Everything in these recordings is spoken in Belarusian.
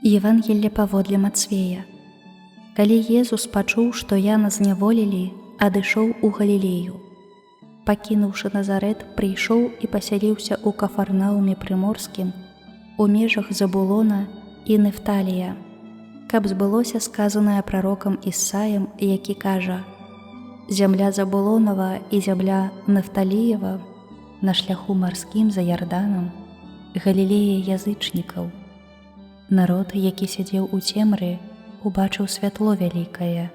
Евангелле паводле Мацвея. Калі Езус пачуў, што Яна зняволілі, адышоў у Галілею. Пакінуўшы Назарэт, прыйшоў і пасяліўся ў Кафарнауме прыморскім, у межах Забулона і Нефталія, каб збылося сказанае прарокам Ісаем, які кажа: Зямля Забулонова і зямля Нафталіева на шляху марскім за Ярданам, Галілея язычнікаў. Народ, які сядзеў у цемры, убачыў святло вялікае.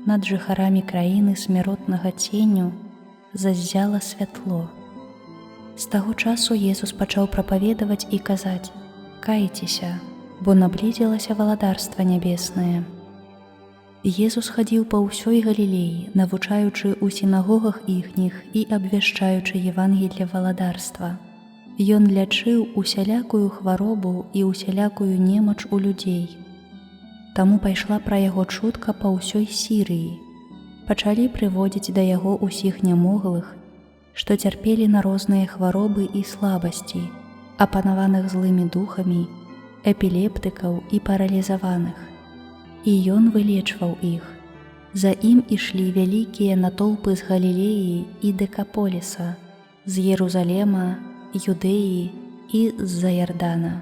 Над жыхарамі краіны смяротнага ценю заззяла святло. З таго часу Езус пачаў прапаведаваць і казаць: « Кайцеся, бо наблізілася валадарства нябеснае. Езус хадзіў па ўсёй Галілеі, навучаючы ў сінагогах іхніх і абвяшчаючы Евангелле валадарства. Ён лячыў усялякую хваробу і усялякую немач у людзей. Таму пайшла пра яго чутка па ўсёй Сірыі. Пачалі прыводзіць да яго ўсіх нямоглых, што цярпелі на розныя хваробы і слабасці, апанаваных злымі духамі, эпілептыкаў і паралізаваных. І ён вылечваў іх. За ім ішлі вялікія натоўпы з Галілеі і Дэкаполіса, з Ерузалема, Юдэі і з-за Ярдана.